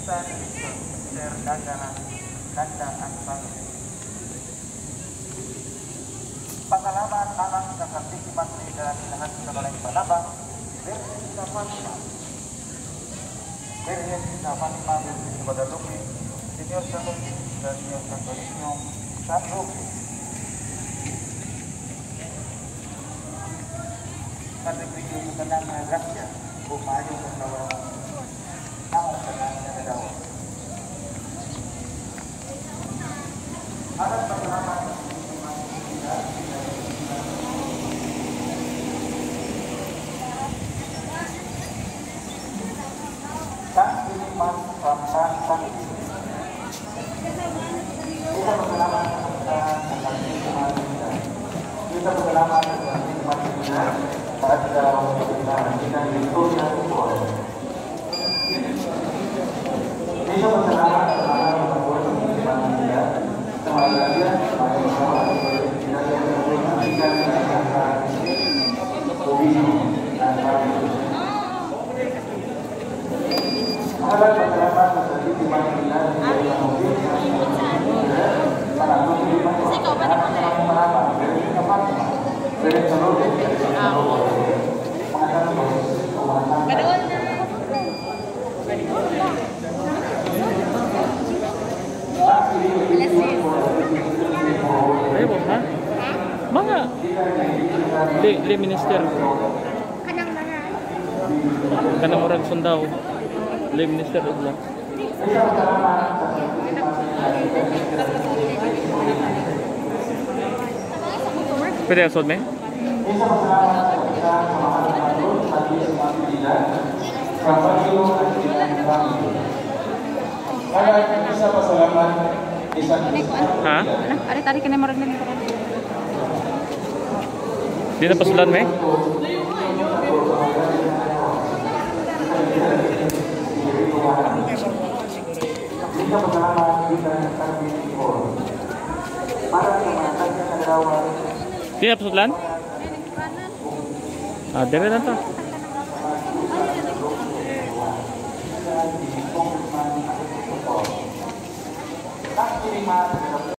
San Victor, Sir Dagaran, Ganda and family. Pasalamat alang sa Santissima Trinidad lahat sa Balay Palabang, Virgen sa Fatima. Virgen sa Fatima, Virgen sa Guadalupe, Señor San Luis, Señor Santo Niño, San Roque. Padre sa tanang mga grasya, ug maayo sa ang tanang nga. Alang pasalamat San Filipan from San Santi. Kita pasalamat sa Santissima Trinidad. Kita pasalamat sa Santissima Trinidad at sa Ginang Victoria Support. Kita pasalamat sa mga pagbuhat sa Santissima Trinidad sa mga iglesia, sa mga asawa, sa Obispo and family. Mahalag pasalamat sa Santissima Trinidad sa Ayaw, ha? Mga li minister. Kanang mga Kanang murag sundaw. Li minister ug lang. Pwede ang sod me? Ha? Ari tari kini murag nila. Di na pasulan me? Di na pasulan? Ah, dere lang to.